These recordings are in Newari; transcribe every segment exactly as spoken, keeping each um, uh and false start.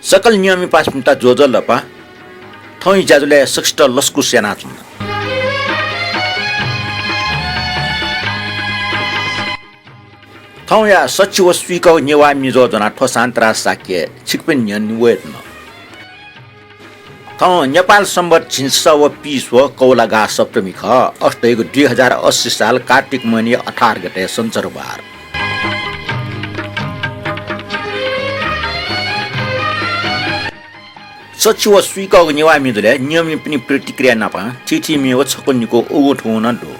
सकल नियममि पासापिन्त ज्वजलपा। थौंया ज्याझ्वलय् सकसित लसकुस यानाच्वना। थौंया सच्छि व स्वीकःगु नेवाः मिजो ज्वनाः थ्व सान्तरा शाक्य छिकपिनि न्ह्यःने वये धुन। थौं नेपाल संवत् झिंछसः व पीस्वः कौलागा सप्तमी खः। अथे धइगु दुई हजार अस्सी साल कार्तिक महिनाया अठार गते सञ्चरबार। सच्छि व स्वीकःगु नेवाः मिजोलय् नियममिपिनि प्रतिक्रिया नाप थीथी म्ये व छकू निकू उगु थुगु नं दु।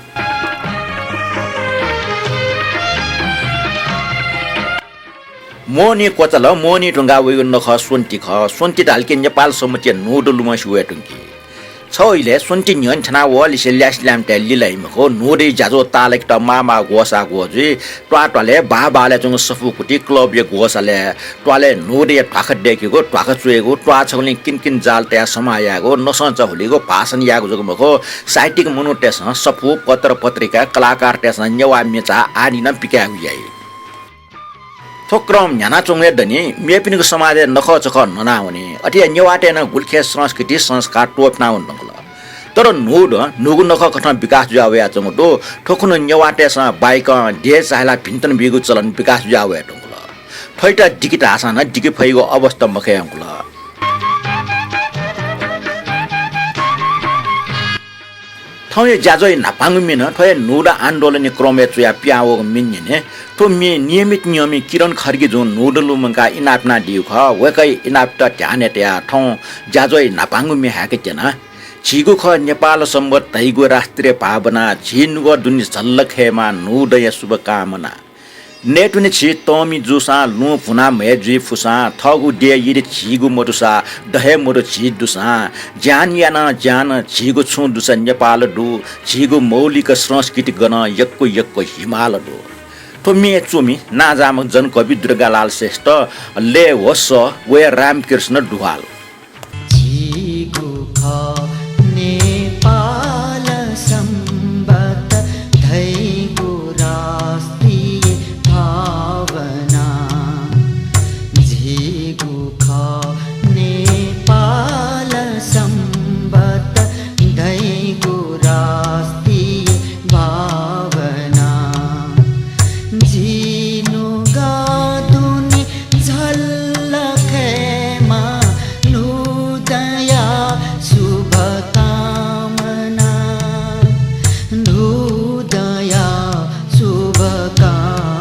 मोहनी क्वचाल, मोहनी धुंकाः वइगु नखः स्वन्ति खः। स्वन्ति धाल कि नेपाल संवत्‌या न्हूदँ लुमंसे वये धुंकी। छगू इलय् स्वन्ति न्ह्यःने थ्यना वःलिसे ल्यासे ल्याय्म्हतय् लिलाइ मखु। न्हूदँया ज्याझ्वः ताःलाकेत माःमाः ग्वसाः ग्वः जुइ। त्वाः त्वालय् बाः बालय् च्वंगु सफू कुति क्लबया ग्वसालय् त्वालय् न्हूदँया ध्वाखा दय्केगु, ध्वाखा च्वयेगु, त्वाः छगुलिं किनकिन जाल तयाः समाः यायेगु, नसंचा हुलीगु, भाषण यायेगु जक मखु, साहित्यिक मनूतय्सं सफू, पत्र पत्रिका, कलाकारतय्सं नेवाः म्येचा आदि नं पिकायेगु याइ। थ्व क्रम न्ह्यानाच्वंगु हे दनि, मेपिनिगु समाजय् नखःचखः न्ह्यनावनी। अथे हे नेवाःतय् नं गुलिखे संस्कृति संस्कार त्वःफिनावने धुंकल। तर न्हूदँ न्हूगु नखःकथं विकास जुया वयाच्वंगु दु। थ्व खुन्हु नेवाःतय्सं बाइकं देय् चाःहिलाः भिन्तुना बीगु चलन विकास जुया वये धुंकल। थ्वइत दिके धाःसां नं दिके फइगु अवस्था मखये धुंकल। थौंया ज्याझ्वःया न्हापांगु म्ये नं थ्व हे न्हूदँ आन्दोलनया क्रमय् च्वयाः पिहां वःगु म्ये न्यने। थ्व म्यें नियमित नियममि किरण खड्गीजुं न्हूदँ लुमंकाः इनाप यानादीगु खः। वय्कःया इनापयात ध्यानय् तयाः थौं ज्याझ्वःया न्हापांगु म्ये हाय्के त्यना। झीगु खः नेपाल संवत् धइगु राष्ट्रिय भावना, झी नुगः दुने झल्ल खयेमा न्हूदँया शुभकामना। नयेत्वने झी तःमि जूसां, लुँ भुना म्हय् जुइ फुसां, थःगु देय् यदि झीगु मदुसा, द हे मदु झी दुसां। ज्यान यानां ज्यान झीगु छुं दुसा नेपाल दु, झीगु मौलिक संस्कृति गनं यक्व यक्व हिमाल दु। थ्व म्ये च्वमि नांजाःम्ह जनकवि दुर्गालाल श्रेष्ठ, लय् व सः वया रामकृष्ण दुहाल। झीगु खः नेपाल संवत् धइगु राष्ट्रिय भावना। झीगु खः नेपाल संवत् धइगु राष्ट्रिय भावना। झी नुगः दुने झल्ल खयेमा न्हूदँया शुभकामना, न्हूदँया शुभकामना।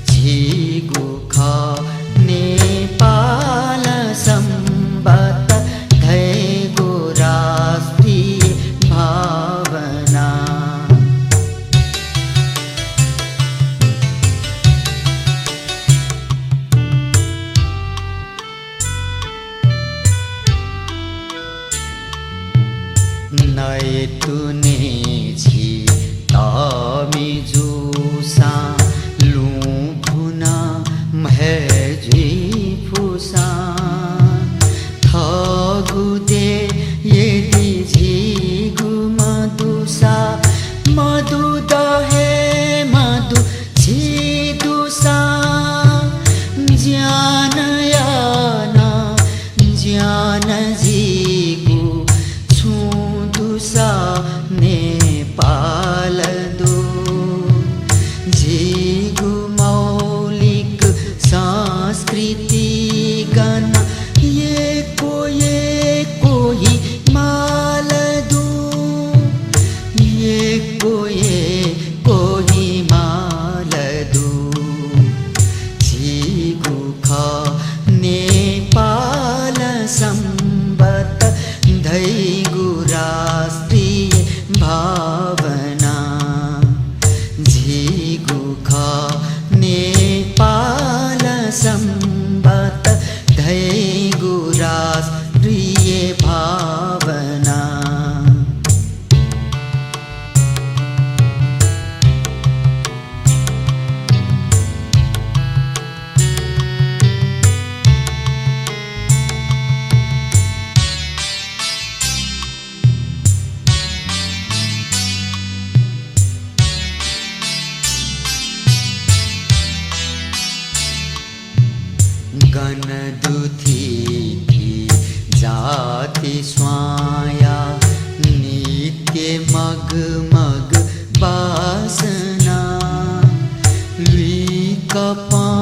झीगु खः नेपाल संवत् धइगु राष्ट्रिय भावना। नयेत्वने झी तःमि अन दुथी थी जाति स्वांया नित्य मग मग बासना। लुइकपं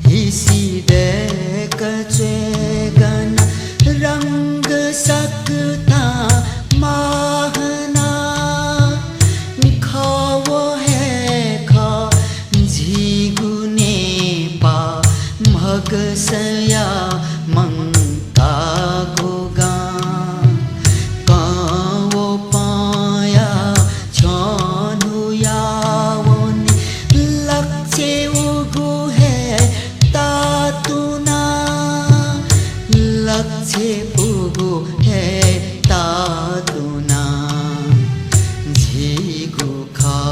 हिसि दय्क च्वय् गन रंग सकथां माहना। खः व हे खः झीगु नेपाः म्हगसया मंकागु गां। कं व पंया छ्यं न्हूया वनी लक्ष्य उगु हे तातुना। लक्ष्य उगु हे तातुना। झीगु खः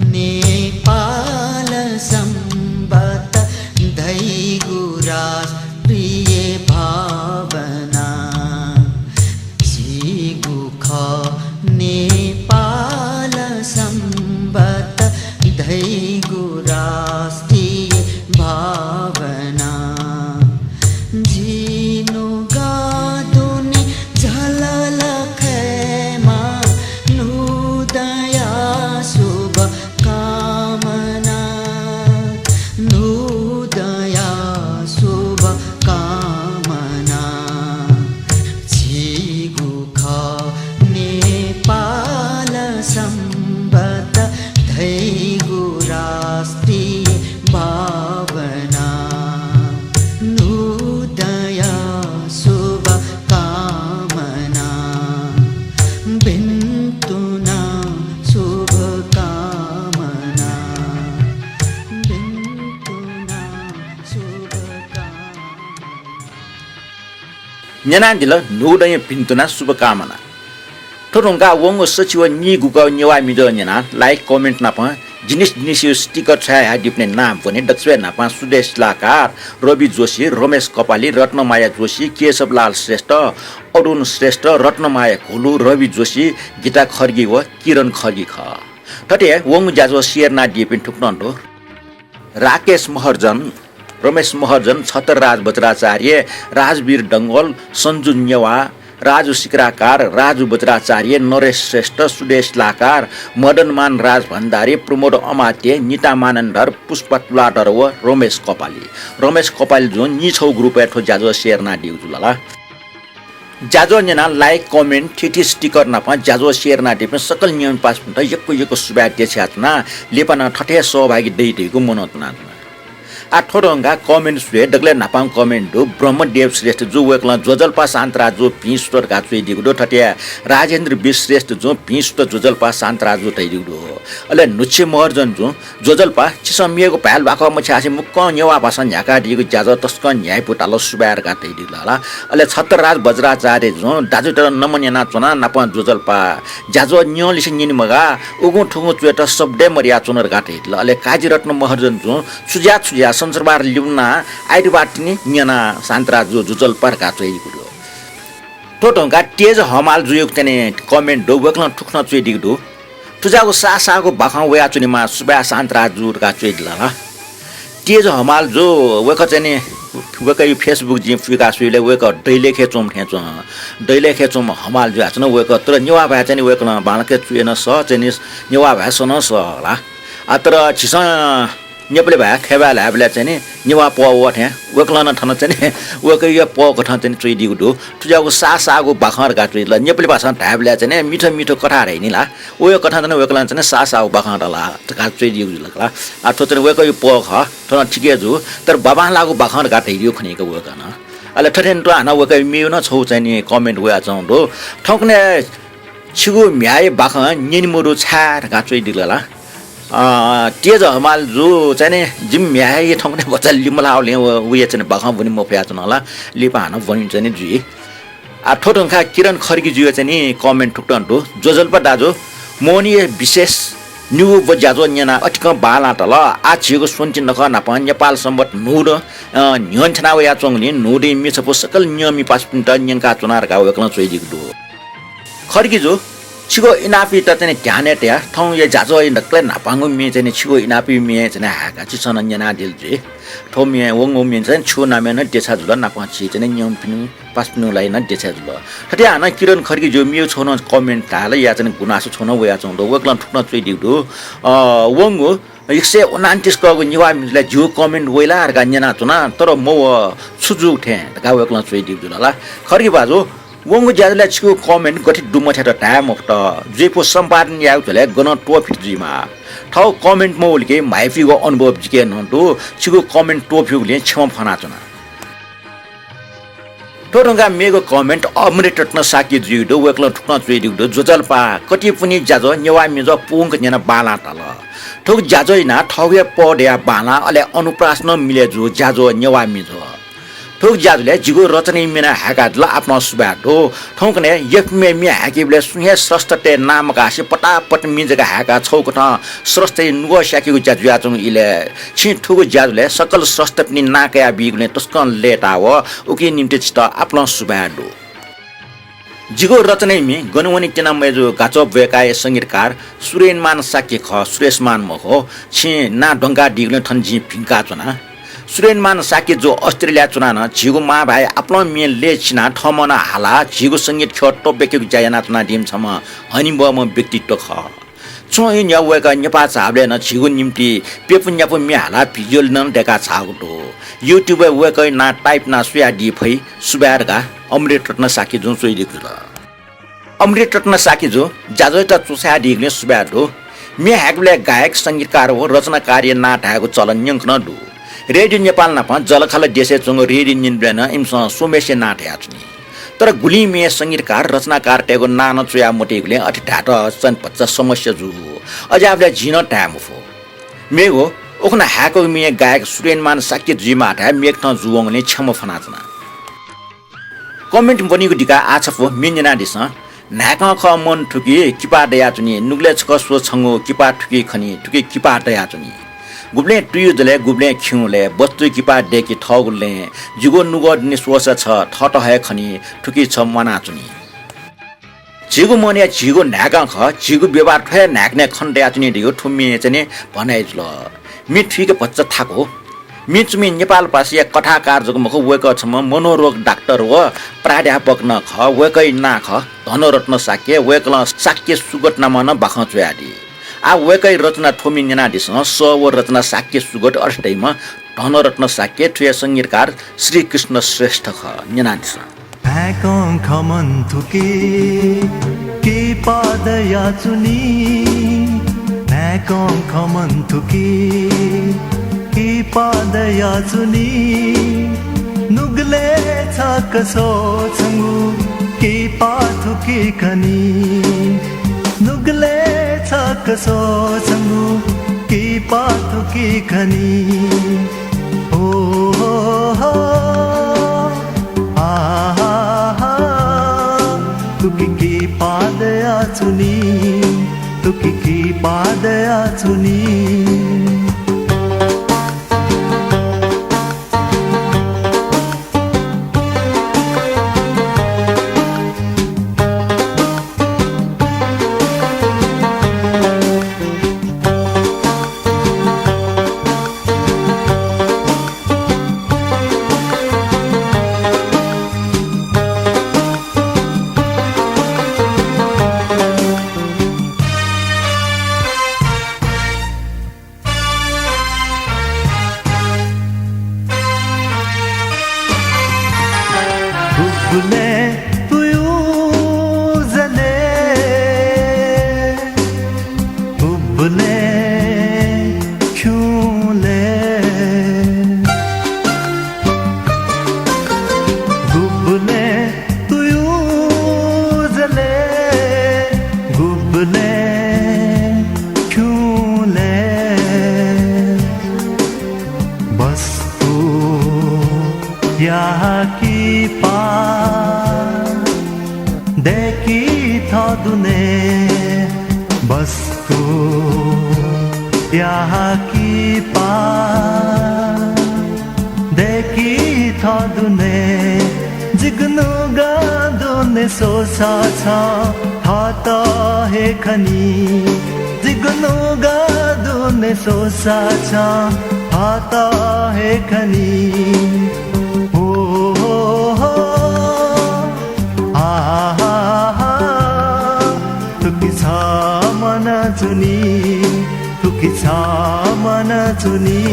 नेपाल संवत् धइगु राष्ट्रिय भावना। झीगु खः नेपाल संवत् धइगु राष्ट्रिय भावना। झी नुगः दुने झललखय्मा न्हूदँया शुभकामना। न्हूदँया शुभकामना। झीगु खः नेपाल संवत् धइगु राष्ट्रिय भावना। न्हूदँया शुभकामना। भिन्तुना शुभकामना। भिन्तुना शुभकामना। न्यनादिल न्हूदँया भिन्तुना शुभकामना। थ्व धुंकाः वंगु सछि व नीगुगु नेवाः म्हिगः न्यनाः like comment नाप जिनिस जिनिसया sticker छ्वयाहयादीपिनि नां ब्वने। दक्वसिबय् न्हापां सुदेश लाकार, रवि जोशी, रमेश कपाली, रत्नमाया जोशी, केशवलाल श्रेष्ठ, अरुण श्रेष्ठ, रत्नमाया घोलु, रवि जोशी, गीता खड्गी व किरण खड्गी खः। थथे वंगु ज्याझ्वः share यानादीपिं थुकथं दु। राकेश महर्जन, रमेश महर्जन, छत्रराज बज्राचार्य, राजवीर डंगोल, सन्जु नेवाः, राजु सिक्राकार, राजु बज्राचार्य, नरेश श्रेष्ठ, सुदेश लाकार, मदनमान राजभण्डारी, प्रमोद अमात्य, निता मानन्धर, पुष्पा तुलाधर व रमेश कपाली। रमेश कपाली जुं नीछगू group-य् थ्व ज्याझ्वः share यानादीगु जुल ला। ज्याझ्वः न्यनाः like, comment, थीथी sticker नाप ज्याझ्वः share यानादीपिं सकल नियम पासापिन्त यक्व यक्व सुभाय् देछानाच्वना। लिपा नं थथे हे सहभागी दइ धइगु मनंतुनाच्वना। आः थ्व धुंकाः comment स्वये। दकलय् न्हापां comment दु ब्रह्मदेव श्रेष्ठ जु, वय्कलं ज्वजलपा शान्तराज जु भिं सुत धकाः च्वइदीगु दु। थथे हे राजेन्द्र विश्व श्रेष्ठ जुं भिं सुत ज्वजलपा शान्तराज जु धइदीगु दु। अले न्हुच्छे महर्जन जुं ज्वजलपा, छिसं मेगु भाय् ल्वाकः मछ्यासे मुक्कं नेवाः भाषां न्ह्याकादीगु ज्याझ्वः तसकं न्ह्याइपु, धाल, सुभाय् धकाः धइदीगु धाल। अले छत्रराज बज्राचार्य जुं दाजुत नमन यानाच्वना, नापं ज्वजलपा ज्याझ्वः न्यंलिसे न्यने मगाः, उगुं थुगुं च्वयेत शब्दय् मदयाच्वन धकाः धइदिल। अले काजीरत्न महर्जन जुं छु ज्या छु ज्या, सञ्चरबार लिपा नं आइतबार तिनि न्यना शान्तराज जु ज्वजलपा धकाः च्वइदीगु दु। थ्व धुंकाः तेज हमाल जुयागु चाहिँ नि comment दु, वय्कलं थुकथं च्वइदीगु दु। थुजाःगु साःसाःगु बाखं वयाच्वनेमा, सुभाय् शान्तराज जु धकाः च्वइदिल ला। तेज हमाल जु वय्कः चाहिँ नि, वय्कःया Facebook जिं पुइका स्वयेबलय् वय्कः दैलेखय् च्वंम्ह थें च्वं। दैलेखय् च्वंम्ह हमाल जु धाःसा नं वय्कः, तर नेवाः भाय् चाहिँ नि वय्कलं बांलाक च्वय् नं सः, चाहिँ नि नेवाः भाय् स्वः नं सः ला। आ, तर झीसं नेपाली भाय् खँय् बाय् ल्हायेबलय् चाहिँ नि नेवाः पः वः थें वय्कलं नं थन चाहिँ नि वय्कःया पः कथं चाहिँ नि च्वइदीगु दु। थुजाःगु साःसाःगु बाखं धकाः च्वइदिल। नेपाली भाषां धायेबलय् चाहिँ नि मिठो मिठो कथा धाइ नि ला। वया कथं चाहिँ नि वय्कलं चाहिँ नि साःसाःगु बाखं धाल धकाः च्वइदीगु जुल ला। आ, थ्व चाहिँ नि वय्कःया पः खः, थ्व नं ठीक हे जू, तर बांबांलाःगु बाखं धकाः धइदीगु खनी का वय्कलं। अले थथे तुं हानं वय्कःया मेगु नं छगू चाहिँ नि comment वयाच्वंगु दु। थौंकन्हय् छिगु म्ह्याय् बाखं न्यने मदु छाय् धकाः च्वइदिल ला। अ, तेज हमाल जु चाहिँ नि जिमि म्ह्याय् थौंकन्हय् भचा लिमलाः वलिं व, वया चाहिँ नि बाखं ब्वने मफयाच्वन ला, लिपा हानं ब्वने चाहिँ नि जुइ। आ, थ्व धुंकाः किरण खड्गी जुया चाहिँ नि comment थुकथं दु। ज्वजलपा दाजु, मोहनीया विशेष निगू व ज्याझ्वः न्यनाः अतिकं बांलाः तल। आः झीगु स्वन्ति नखः नाप नेपाल संवत् न्हूदँ, अ, न्ह्यःने थ्यना वयाच्वंगुलिं न्हूदँया म्ये छपु सकल नियममि पासापिन्त न्यंकाच्वना धकाः वय्कलं च्वइदीगु दु। खड्गी जु, छिगु इनापयात चाहिँ ध्यानय् तयाः थौंया ज्याझ्वःया दकलय् न्हापांगु म्ये चाहिँ छिगु इनापया म्ये चाहिँ हाय्काः छिसं नं न्यनादिल जुइ। थ्व म्ये, वंगु म्ये चाहिँ छिगु नामय् नं देछाय् जुल, नापं छि चाहिँ न्यंपिनि पासापिनिगु लागि नं देछाय् जुल। थथे हानं किरण खड्गीजुं मेगु छगू नं comment धाल या चाहिँ गुनासो छगू नं वयाच्वंगु दु। वय्कलं थुकथं च्वयादीगु दु। अ, वंगु एक सय उनान्तिस कःगु नेवाः म्युजिकय् जिगु comment वइ ला धकाः न्यनाच्वना, तर मवः, छु जूगु थें धकाः वय्कलं च्वयादीगु जुल ला। खड्गी भाजु, वंगु ज्याझ्वलय् छिगु comment गथे दु मथे धकाः धाये मफुत। जुइफु सम्पादन यायेगु झ्वलय् गनं त्वःफित जुइमाः। थःगु comment मवःगुलिं म्हाइपिनिगु अनुभव जिके नं दु। छिगु comment त्वःफिगुलिं क्षमा फ्वनाच्वना। थ्व धुंकाः मेगु comment अमृत रत्न शाक्यजुयागु दु। वय्कलं थुकथं च्वयादीगु दु। ज्वजलपा, कतिपुनि ज्याझ्वः नेवाः म्युजिक पूवंक न्यना बांलाः धाल। थुगु ज्याझ्वः यानाः थःगु हे पौ दयाः बांलाः, अले अनुप्रास नं मिलय् जूगु ज्याझ्वः नेवाः म्युजिक। थुगु ज्याझ्वलय् जिगु रचनाया म्ये नं हाय्कादिल, आपालं सुभाय् दु। थौंकन्हय् यःपिं म्ये हाय्केबलय् सुं हे स्रष्टातय् नां मकासे पटापट म्ये जक हाय्काः छगू कथं स्रष्टाया नुगः स्याकेगु ज्या जुयाच्वंगु इलय् छिं थुगु ज्याझ्वलय् सकल स्रष्टापिनि नां कयाबीगुलिं तसकं लय्ताः वः। उकिया निंतिं छितः आपालं सुभाय् दु। जिगु रचनाया म्ये गन वनी त्यना मय्जु गाच्वः ब्वय्काया संगीतकार सुरेनमान शाक्य खः, सुरेशमान मखु। छिं नां द्वंकादीगुलिं थन जिं भिंकाच्वना। सुरेनमान शाक्यजु अस्ट्रेलियाय् च्वनाः नं झीगु मांभाय् आपालं म्ये लय् सिनाः थःम्हं नं हालाः झीगु संगीत ख्यः त्वःब्वय्केगु ज्या यानाच्वनादीम्ह छम्ह हनेबहःम्ह व्यक्तित्व खः। छुं हे न्ह्यः वय्कः नेपाः झाःबलय् नं झीगु निंतिं प्यपु न्यापु म्ये हालाः visual नं दय्काः झाःगु दु। YouTube-य् वय्कःया नां type यानाः स्वयादी फइ, सुभाय् धकाः अमृत रत्न शाक्यजुं च्वयादीगु जुल। अमृत रत्न शाक्यजु, ज्याझ्वःयात च्वछायादीगुलिं सुभाय् दु। म्ये हाय्केबलय् गायक, संगीतकार व रचनाकारया नां धायेगु चलन न्यंकं नं दु। रेडियो नेपाल नाप जःलाखःला देशय् च्वंगु रेडियो न्यनेबलय् नं इमिसं स्वम्हेसिया नां धयाच्वनी। तर गुलिं म्ये संगीतकार, रचनाकारतय्गु नां नं च्वया मतइगुलिं अथे धायेत चाहिँ भचा समस्या जू। अज्याःबलय् जिं नं धाये मफु। मेगु, उखुन्हु हाय्कूगु म्ये गायक सुरेनमान शाक्य जुइमाः धाये मेकथं जूवंगुलिं क्षमा फ्वनाच्वना। Comment ब्वनीगु दिकाः आः छपु म्ये न्यनादिसँ। न्हाय्कं खः मन थुकी किपाः दयाच्वनी, नुगलय् छकः स्व छंगु किपाः थुकी खनी, थुकी किपाः दयाच्वनी। गुबलें तुयु जलय्, गुबलें खिउँलय्, बस्तुइ किपाः दय्की थःगु लँय्, जिगु नुगः दुने स्वःसा छ, थःत हे खनी, थुकी छ म्वानाच्वनी। झीगु मनया झीगु न्हाय्कं खः, झीगु व्यवहार थ्व हे न्हाय्कनय् खने दयाच्वनी धइगु थ्व म्ये चाहिँ भनाइ जुल। म्ये थुइके भचा थाकु। म्ये च्वमि नेपाल भाषाया कथाकार जक मखु, वय्कः छम्ह मनोरोग डाक्टर व प्राध्यापक नं खः। वय्कःया नां खः धनरत्न शाक्य। वय्कलं शाक्य सुगत नामं नं बाखं च्वयादी। आः वय्कःया रचना थ्व म्ये न्यनादिसँ। सः व रचना शाक्य सुगत, अर्थ दइम्ह धनरत्न शाक्य, थुया संगीतकार श्रीकृष्ण श्रेष्ठ खः। न्यनादिसँ। न्हाय्कं खः मन थुकी किपाः दयाच्वनी। न्हाय्कं खः मन थुकी किपाः दयाच्वनी। नुगलय् छकः स्व छंगु किपाः थुकी खनी। नुगलय् छकः स्व छंगु किपाः थुकी खनी। ओ हो हो, आ हा हा, थुकी किपाः दयाच्वनी, थुकी किपाः दयाच्वनी। गुबलें तुयु जलय्, गुबलें खिउँलय्, गुबलें तुयु जलय्, गुबलें खिउँलय्, बस्तुया किपाः दय्की थः दुने, बस्तुया किपाः दय्की थः दुने, जिगु नुगः दुने। स्वसा छं थःत हे खनी। जिगु नुगः दुने स्वसा छं थःत हे खनी। हो, हो, हो, आ, हा, हा, थुकी छम्ह च्वनी, थुकी छम्ह च्वनी।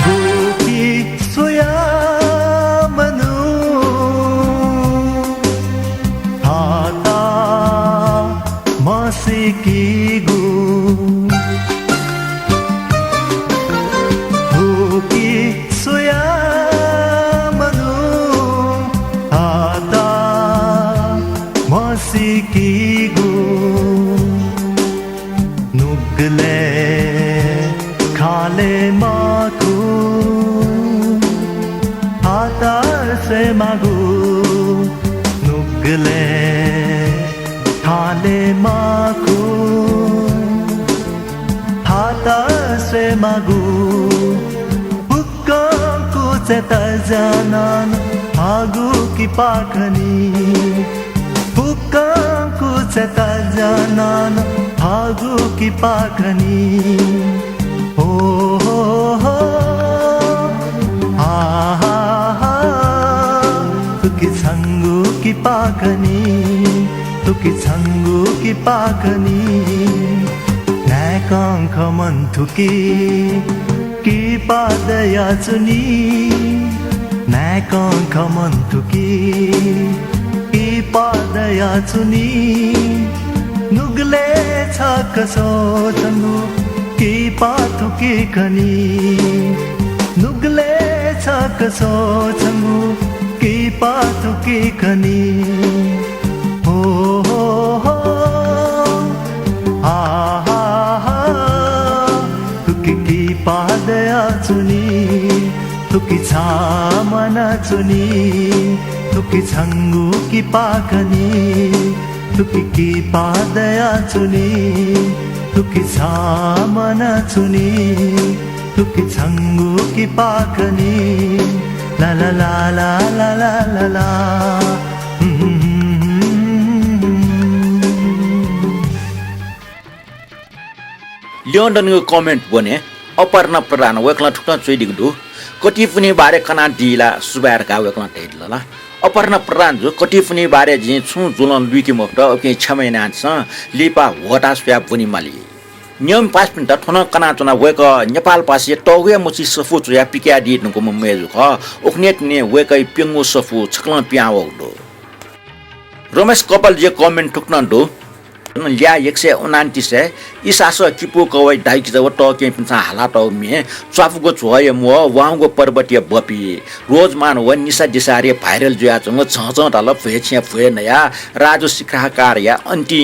थुकी स्वयाः मनू थःत म्हसीकीगु। थुकी स्वयाः मनू थःत म्हसीकीगु। नुगलय् खँ ल्यये मखु, थःत स्वये माःगु। नुगलय् खँ ल्यये मखु, थःत स्वये माःगु। फुक्कं कुचाय् तज्यानानं थःगु किपा खनी। फुक्कं कुचाय् तज्यानानं थःगु किपा खनी। हो, हो, हो, आ, हा, हा, थुकी छंगु किपा खनी, थुकी छंगु किपा खनी। नाय्कं खँ मन्थुकी किपा दयाच्वनी। नाय्कं खँ मन्थुकी किपा दयाच्वनी। नुगलय् छकः स्वःछंगु किपा थुकी खनी। नुगलय् छकः स्वःछंगु किपा थुकी खनी। हो, हो, हो, आ, हा, हा, थुकी किपा दयाच्वनी, थुकी छम्ह च्वनी, थुकी छंगु किपा खनी, थुकी किपा दयाच्वनी, थुकी छम्ह च्वनी, थुकी छंगु किपा खनी। ला, ला, ला। ल्यं दनिगु comment ब्वने अपर्णा प्रधान वय्कलं थुकथं च्वयादीगु दु। कतिपुन्हिया बारे कनादी ला सुभाय् धकाः वय्कलं धयादिल ला। अपर्णा प्रधान जु, कतिपुन्हिया बारे जिं छुं जुलं लुइके मफुत, उकिं क्षमा यानादिसँ, लिपा ह्वःताः स्वयाः ब्वनेमाली। न्यंम्ह पासापिन्त थ्व नं कनाच्वना, वय्कः नेपालभाषाया तःगु हे मछि सफू च्वयाः पिकयादी धुंकूम्ह मय्जु खः। उखुन्हु तुं हे वय्कःया प्यंगू सफू छकलं पिहां वःगु दु। रमेश कपालजुया comment थुकथं दु। ल्याः एक सय उनान्तिसय् इसासः किपू कवय् दाइकिजा व तःकेहेँपिन्सं हालातःगु म्ये, च्वापुगु झ्वःया म्वः, वाउँगु पर्वतया बपि, रोजमान व निसा दिसारय् viral जुयाच्वंगु झंझं धाल भ्वय् छेँय् भ्वय् नयाः राजु सिक्राकारया अन्ति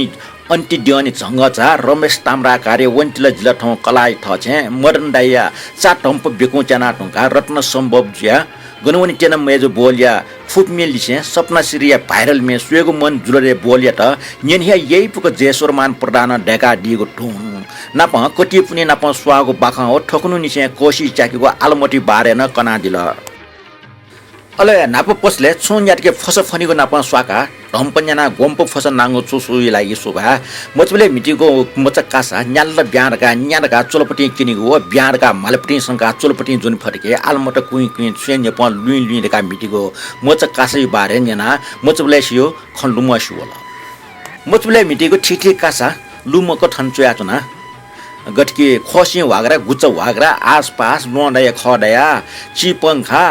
अन्तिद्यःनि झंगःझाः रमेश ताम्राकारया वन्तिला जिला थौं कलाःया थःछेँ मदन दाइया चा धम्प बिकुं च्यानाः धुंकाः रत्न सम्भव जुयाः गनवने त्यना मय्जु बोलया फुप म्ये लिसें सपना श्रीया viral म्ये स्वयेगु मन जुल रे बोलयात न्यने हे याइपुक जयस्वरमान प्रधानं दय्कादीगु धुन नापं कतिपुन्हि नापं स्वाःगु बाखं व थकुनुनिसें कोसी च्याकेगु आलमति बारे नं कनादिल। अले न्हापा पसलय् छुं न्यातके फसा फ्वनीगु नापं स्वाकाः धम्प न्यानाः ग्वम्प फसा नांगु चुसुया लागि सुभाय्। मचाबलय् म्हितीगु मचा कासा न्याल्ल ब्यां धकाः न्या धकाः चुलपतिं क्यनीगु व ब्यां धकाः म्हालपतिं संकाः चुलपतिं ज्वने फतके आलमत कुइँ कुइँ छुँया न्ह्यपं लुइँ लुइँ धकाः म्हितीगु मचा कासाया बारे न्यनाः मचाबलय्‌सिया खँ लुमंसे वल। मचाबलय् म्हितीगु थीथी कासा लुमंक थन च्वयाच्वना। गथेकि ख्वःसिं ह्वाग्रा, गुचा ह्वाग्रा, आसपास, ल्वहंदया खः दया, चिपंखा,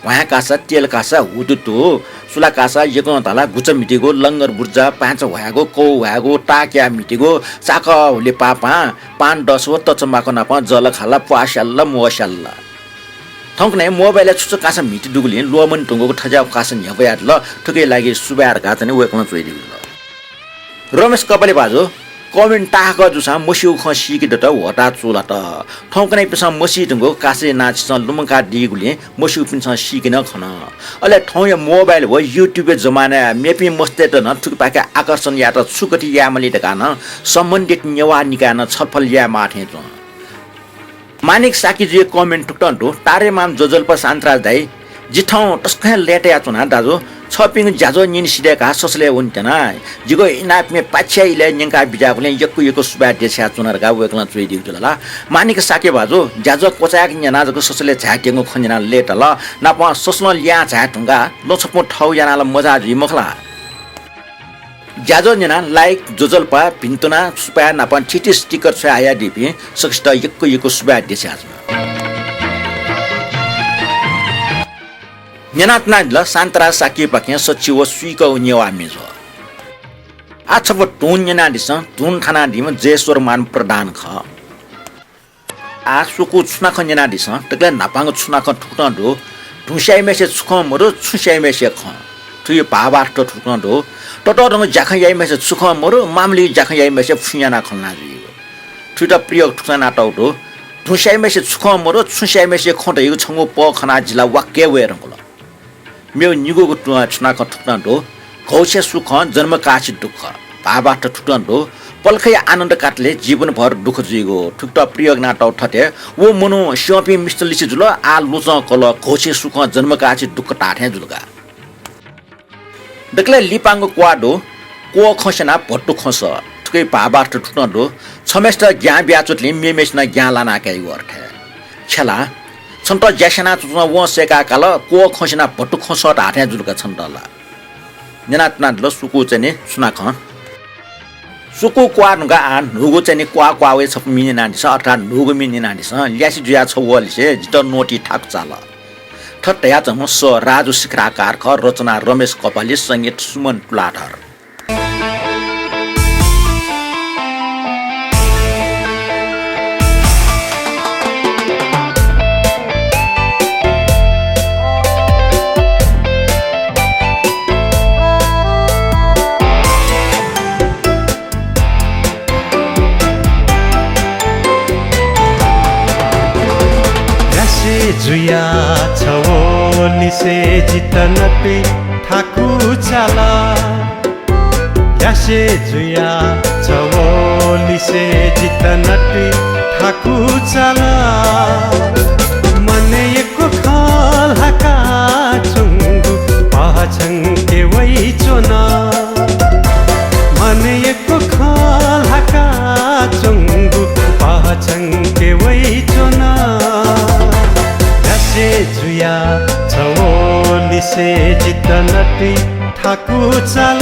ह्वाँय् कासा, तेल कासा, हुतुतु, सुला कासा, यकं धाला, गुचा म्हितीगु, लंगर बुर्जा, पाँय्‌चा ह्वायेगु, कौ ह्वायेगु, ताकया म्हितीगु, चाकः हुले पापां, पान दस व तचमाकु नापं जल खाल्ला, प्वाः स्याल्ला, म्वः स्याल्ला। थौंकन्हय् मोबाइलय् छु छु कासा म्हिति दुगुलिं ल्वःमने धुंकूगु थज्याःगु कासा न्ह्यब्वयादिल। थुकिया लागि सुभाय् धकाः चाहिँ वय्कलं च्वयादीगु जुल। रमेश कपाली भाजु, comment ताहाकः जूसां मस्यूगु खँ सीके दत, ह्वःताः चूलात। थौंकन्हय्‌पिन्सं मसी धुंकूगु कासा यानाः छिसं लुमंकादीगुलिं मस्यूपिन्सं सीके नं खन। अले थौंया मोबाइल व YouTube-या जमानाय् मेपिं मस्तय्त नं थुकिपाखे आकर्षण यायेत छु गथे यायेमाली धकाः नं सम्बन्धित नेवाः निकायं नं छलफल यायेमाः थें च्वं। मानिक शाक्यजुया comment थुकथं दु, तारेमाम ज्वजलपा शान्तराज दाइ, जि थौं तसकं हे लय्तायाच्वना दाजु, छःपिनिगु ज्याझ्वः न्यने सिधय्काः ससलय् वनेत्यना। जिगु इनाप म्ये पाच्छ्याः इलय् न्यंका बिज्याःगुलिं यक्व यक्व सुभाय् देछायाच्वना धकाः वय्कलं च्वयादीगु जुल ला। मानिक शाक्य भाजु, ज्याझ्वः क्वचाय्क न्यनाः जक ससलय् झायेत्यंगु खँ न्यनाः लय्ताल, नापं ससलं ल्याहां झाये धुंकाः लछापुं थः यानाः ला मझाः जुइ मखु ला। ज्याझ्वः न्यनाः like, ज्वजलपा, भिन्तुना, सुपाँय् नापं थीथी sticker छ्वयाहयादीपिं सकसित यक्व यक्व सुभाय् देछायाच्वना। न्यनाच्वनादिल शान्तराज शाक्यपाखें सच्छि व सुइकःगु नेवाः म्ये ज्वः। आः छपु धुन न्यनादिसँ, धुन थानादीम्ह जयेश्वरमान प्रधान खः। आः सुकू छुनाखँ न्यनादिसँ, दकलय् न्हापांगु छुनाखँ थुकथं दु, धुँ स्याइम्हेसिया छु खँ मरु, छुँ स्याइम्हेसिया खँ। थुकिया भावार्थ थुकथं दु, ततःधंगु ज्याखँ याइम्हेसिया छु खँ मरु, मामूलिगु ज्याखँ याइम्हेसिया फुइँ यानाः खँ ल्हाना जुइगु। थुकियात प्रयोग थुकथं यानातःगु दु, धुँ स्याइम्हेसिया छु खँ मरु, छुँ स्याइम्हेसिया खँ धइगु छंगु पः खनाः जि ला वाक्क हे वये धुंकल। मेगु निगूगु तुं छुनाखँ थुकथं दु, घौछेँ सुखं जन्म काःछि दुःख। भावार्थ थुकथं दु, पलखया आनन्द कातले जीवनभर दुःख जुइगु। थुकियात प्रयोग यानातःगु थथे, व मनू स्यंपिं मिस्त लिसे जुल, आः लुचं कल, घौछेँ सुखं जन्म काःछि दुःख धाःथें जुल का। दकलय् लिपांगु क्वाः दु, क्वः खँ स्यनाः भत्तु खँ सः। थुकिया भावार्थ थुकथं दु, छम्हेसित ज्ञां बियाच्वंतुलिं मेम्हेसिनं ज्ञां लाना काइगु अर्थ हे। खेला, छन्त ज्या स्यनाच्वंच्वं वं सय्काः काल, क्वः खँ स्यनाः भत्तु खँ सः धाःथें जुल का छन्त ला। न्यनाच्वनादिल सुकू चाहिँ नि छुनाखँ। सुकू क्वाः धुंकाः आः न्हूगु चाहिँ नि क्वाः क्वाः वये छपु म्ये न्यनादिसँ, अर्थात् न्हूगु म्ये न्यनादिसँ, ल्यासे जुयाः छ वःलिसे जितः नोति थाकु चाल। थथे धयाच्वंम्ह सः राजु शिखराकार खः, रचना रमेश कपाली, संगीत सुमन तुलाधर। ल्यासे जुयाः छ वःलिसे जितः नतुइ थाकु चाल। ल्यासे जुयाः छ वःलिसे जितः नतुइ थाकु चाल। मनय् यक्व खँ ल्हाकाच्वंगु पहः छंके वइच्वन। मनय् यक्व खँ ल्हाकाच्वंगु पहः छंके वइच्वन। ल्यासे जुयाः छ वःलिसे जितः नतुइ थाकु चाल।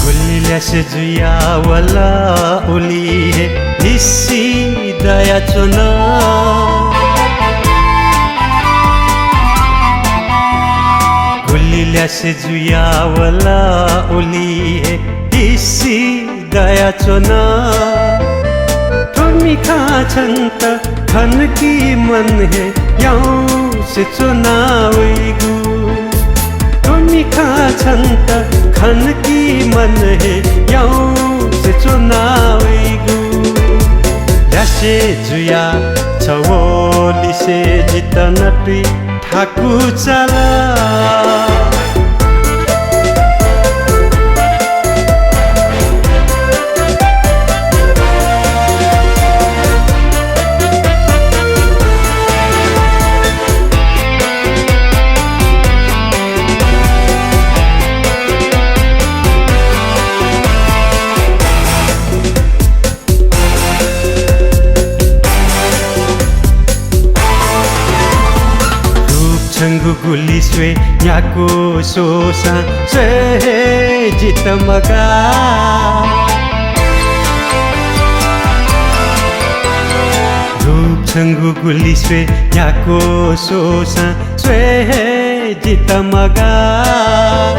गुलि ल्यासे जुयाः वल उलि हे निस्सि दयाच्वन। गुलि ल्यासे जुयाः वल उलि हे निस्सि दयाच्वन। थ्व मिखां छन्त खनकि मन हे याउँसे च्वना वइगु। थ्व मिखां छन्त खनकि मन हे याउँसे च्वना वइगु। ल्यासे जुयाः छ वःलिसे जितः नतुइ थाकु चाल। रूप छंगु गुलि स्वये न्याक्व स्वःसां स्वये हे जितः मगाः। रूप छंगु गुलि स्वये न्ह्याक्व स्वःसां स्वये हे जितः मगाः।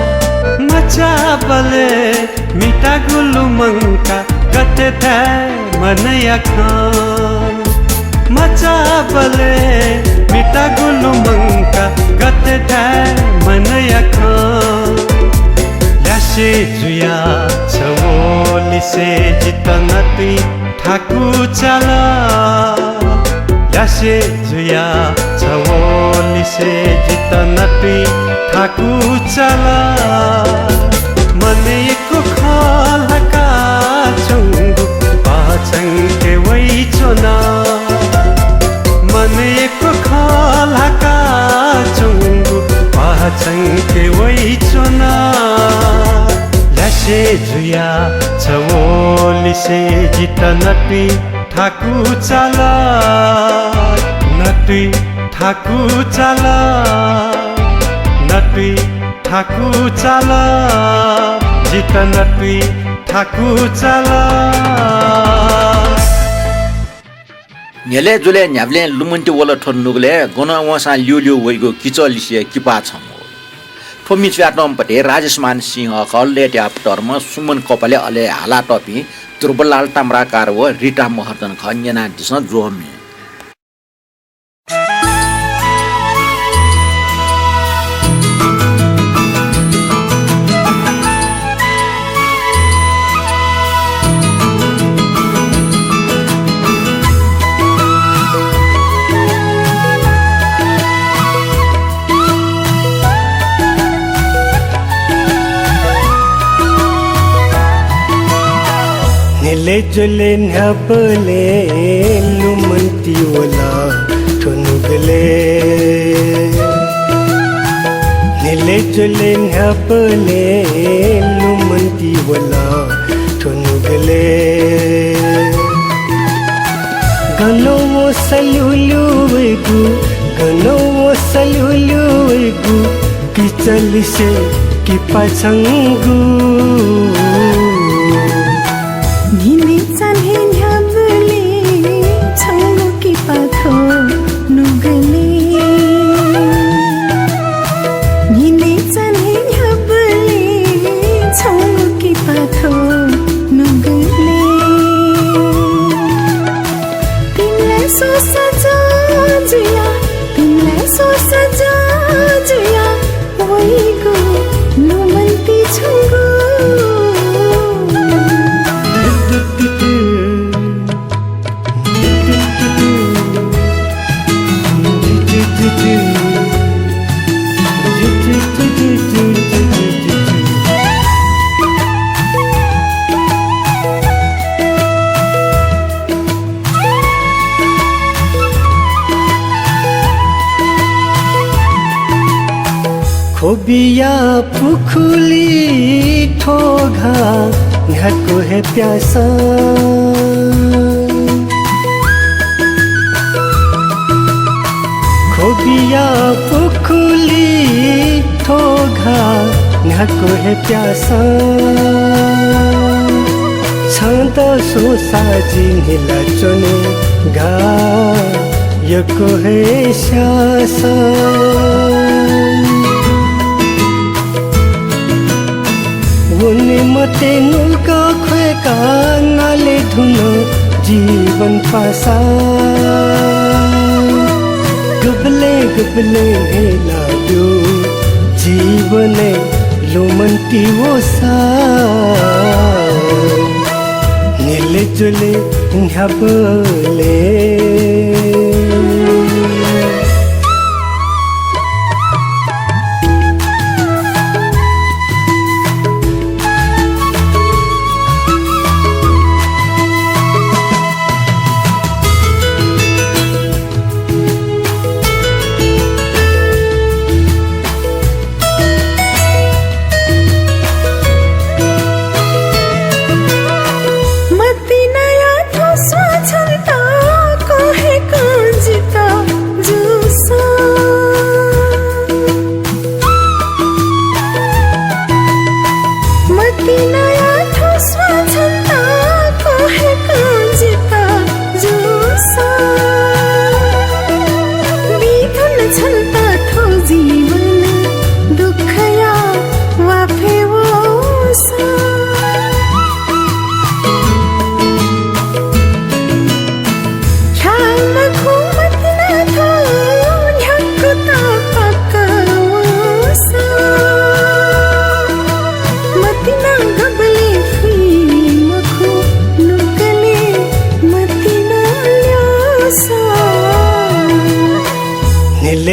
मचाबलय् मितागु लुमंकाः गथे धाये मनया खँ। मचाबलय् मितागु लुमंकाः गथे धाये मनया खँ। ल्यासे जुयाः छवलिसे जितः नतुइ थाकु चाल। ल्यासे जुयाः छवलिसे जितः नतुइ थाकु चाल। मनय् यक्व खँ ल्हाकाच्वंगु पाछंके वइच्वना। मनय् यक्व खँ ल्हाकाच्वंगु पाछंके वइच्वना। ल्यासे जुयाः छवलिसे जितः नतुइ थाकु चाल, नतुइ थाकु चाल, नतुइ थाकु चाल, जितः नतुइ थाकु चाल। न्ह्यलय् जुलय् न्ह्याबलें लुमन्ति वल थ्व नुगलय्, गनं वंसां ल्यूल्यू वइगु किचःलिसे किपाः छंगु। थ्व म्ये च्वयातःम्ह पति राजेशमान सिंह खः, लय्‌ताया पुतःम्ह सुमन कपाले, अले हालातःपिं ध्रुवलाल ताम्राकार व रिता महर्जन खः। न्यनादिसँ ज्वःमि। न्ह्यलय् जुले न्ह्याबलें लुमन्ति वल थ्व नुगलय्। न्ह्यलय् जुले न्ह्याबलें लुमन्ति वल थ्व नुगलय्। गनं वंसा ल्यूल्यू वइगु, गनं वंसा ल्यूल्यू वइगु, किचःलिसे किपाः छंगु। न्हिनय् चान्हय् न्ह्याबलें छंगु किपाः थ्व नुगलय्। न्हिनय् चान्हय् न्ह्याबलें छंगु किपाः थ्व नुगलय्। तिमिलाइ स्वःसा ज्वः जुयाः, तिमिलाइ स्वःसा ज्वः जुयाः वइगु लुमन्ति छंगु। ख्वबिया पुखुली थ्व घाः न्ह्याक्व हे प्यासा। ख्वबिया पुखुली थ्व घाः न्ह्याक्व हे प्यासा। छन्त स्वःसा जि न्हिलाच्वने घाः यक्व हे स्यासा। वने मते नुगः ख्वय्काः नाले धुन जीवन पासा। गुबलें गुबलें हे ला दु जीवनय् लुमन्ति वःसा। न्ह्यलय् जुले न्ह्याबलें। मतिनाया थ्व स्वां छन्त कं हे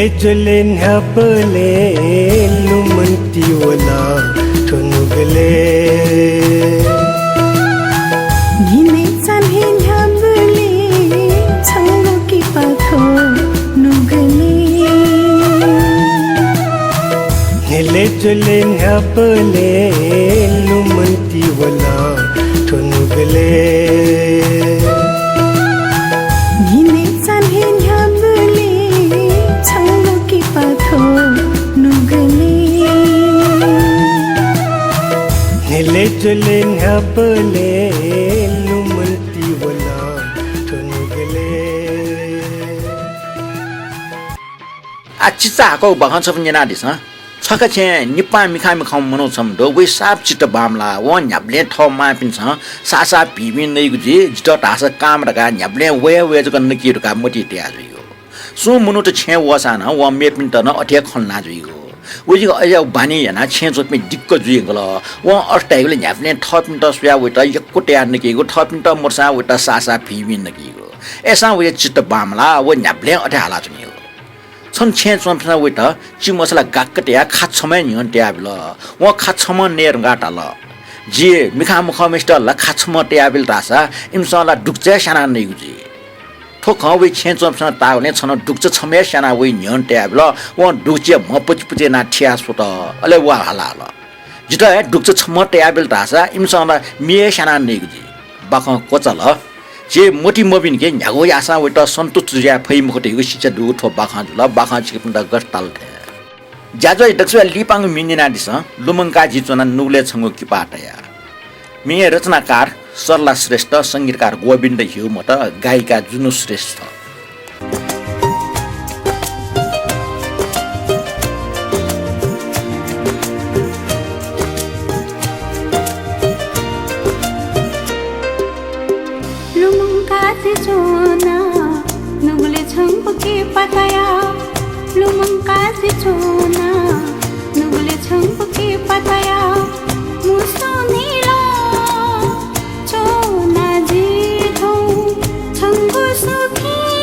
ज्वले न्ह्याबलें लुमन्ति वल थ्व नुगलय्। न्हिनय् चान्हय् न्ह्याबलें छंगु किपा थ्व नुगलय्। न्हिले ज्वले न्ह्याबलें लुमन्ति वल थ्व नुगलय्। न्हिनय् चान्हय् न्ह्याबलें छंगु किपा थ्व नुगलय्। न्हिले ज्वले न्ह्याबलें लुमन्ति वल थ्व नुगलय्। आ, चिचाहाकःगु बाखं छपु न्यनादिसँ। छखा छेँय् निपां मिखां मिखां मनू छम्ह दु, वय् साप चित्त बांमलाः। वं न्ह्याबलें थः मांपिन्सं साःसाः भिंभिं नइगु जुइ, जितः धाःसा कांम्ह धकाः न्ह्याबलें वये वये जक नकी धकाः मतिइ तया जुइगु। सुं मनूत छेँय् वःसां नं वं मेपिन्त नं अथे हे खँ ल्हाना जुइगु। वय्‌जुयागु अज्याःगु बानी यानाः छेँय् च्वंपिं दिक्क जुइधुंकल। वं अथे धाइबलय् न्ह्याबलें थःपिन्त स्वयाः वयात यक्व तयाः नकीगु, थःपिन्त मदुसां वयात साःसाः भिंभिं नकीगु। अय्‌सां वया चित्त बांमलाः, व न्ह्याबलें अथे हालाच्वनीगु। छन्हु छेँय् च्वंपिन्सं वयात चिमु मसला गाक्क तयाः खा छम्ह हे न्ह्यःने तयाबिल। वं खा छम्ह नये धुंकाः धाल, "जि मिखां मखंम्हय्‌सित ला खा छम्ह तयाबिल धाःसा इमिसं ला दुगुचा हे स्यानाः नइगु जुइ।" थ्व खँ वइ छेँय् च्वंपिन्सं ताःबलय् छन्हु दुगुचा छम्ह हे स्यानाः वइ न्ह्यःने तयाबिल। वं दुगुचाया म्ह पुचि पुचि यानाः थियाः स्वत। अले व हालाहल, "जितः हे दुगुचा छम्ह तयाबिल धाःसा इमिसं ला म्ये हे स्यानाः नइगु जुइ।" बाखं क्वचाल। झी मतिइ मभिंके न्ह्यागु याःसां वयात सन्तुष्ट जुयाः फइ मखु धइगु शिक्षा दुगु थ्व बाखं जुल। बाखं छिकपिन्त गथे ताल थें। ज्याझ्वः दक्वसिबय् लिपांगु म्ये न्यनादिसँ। लुमंकाः जि च्वना नुगलय् छंगु किपा तयाः। म्ये रचनाकार सरला श्रेष्ठ, संगीतकार गोविन्द ह्युमत, गायिका जुनु श्रेष्ठ। लुमंकाः जि च्वना नुगलय् छंगु किपा तयाः। लुमंकाः जि च्वना नुगलय् छंगु किपा तयाः। मुसु न्हिला च्वना जि थौं छंगु सुखी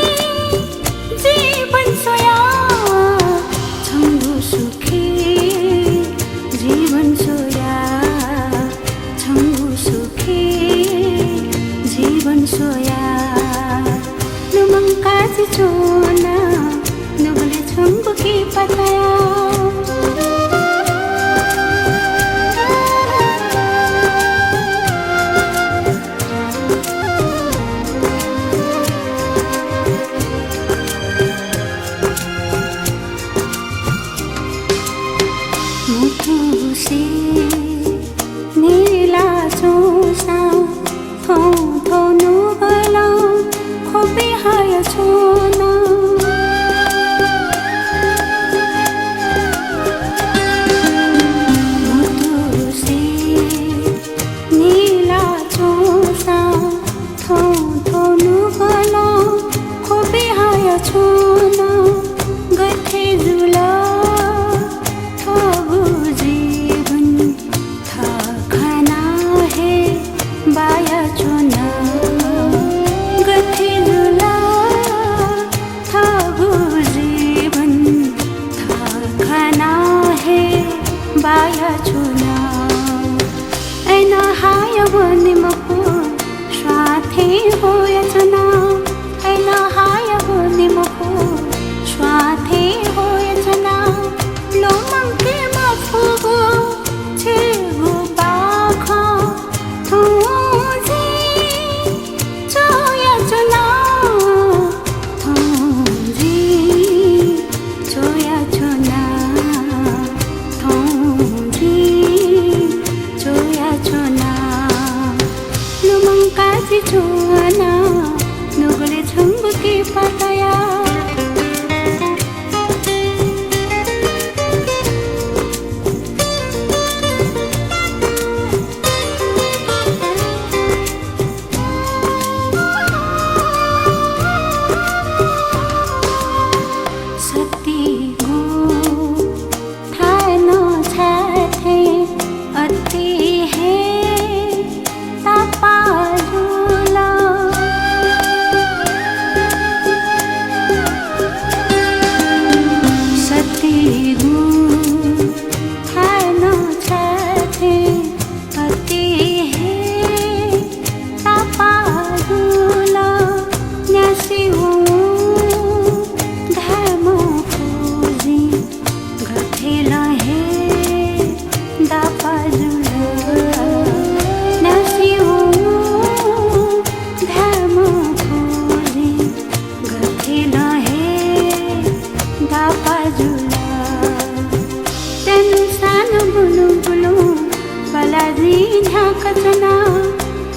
कचना,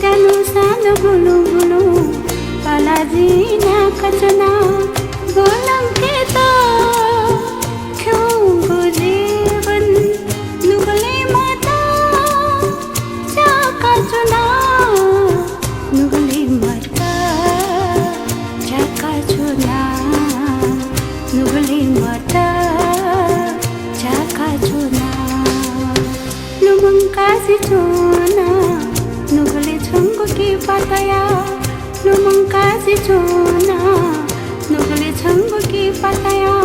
त्यानुसां गुलु गुलु, पलाजिना कचना, गोलंकेत, खिउँगु जीवन, नुगली मत, चाका चुना, नुगली मत, चाका चुना, नुगली मत, चाका चुना। लुमंकासे च्वना, नुगलय् छंगु किपा तया। लुमंकासे च्वना, नुगलय् छंगु किपा तया।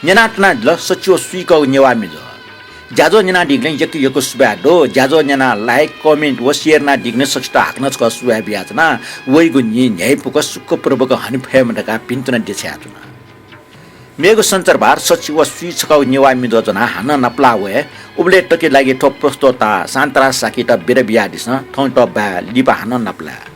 न्यनातुना जिल सच्छि व सुइकःगु नेवाः म्ये ज्याझ्वः न्यनादीगुलिं यक्व यक्व सुभाय् दु। ज्याझ्वः न्यनाः like, comment व share यानादीगुलिं सकसित हाकनं छकः सुभाय् बियाच्वना। वइगु न्हि न्ह्याइपुक सुखपूर्वक हने फयेमा धकाः भिंतुना देछानाच्वना। मेगु सञ्चरभार सच्छि व सुइकःगु नेवाः म्ये ज्याझ्वः ज्वनाः हानं नापलाः वये। उबलय् तक लागि थ्व प्रस्तोता शान्तराज शाक्ययात बिदा बियादिसँ। थौंयात बाय्, लिपा हानं नापलाये।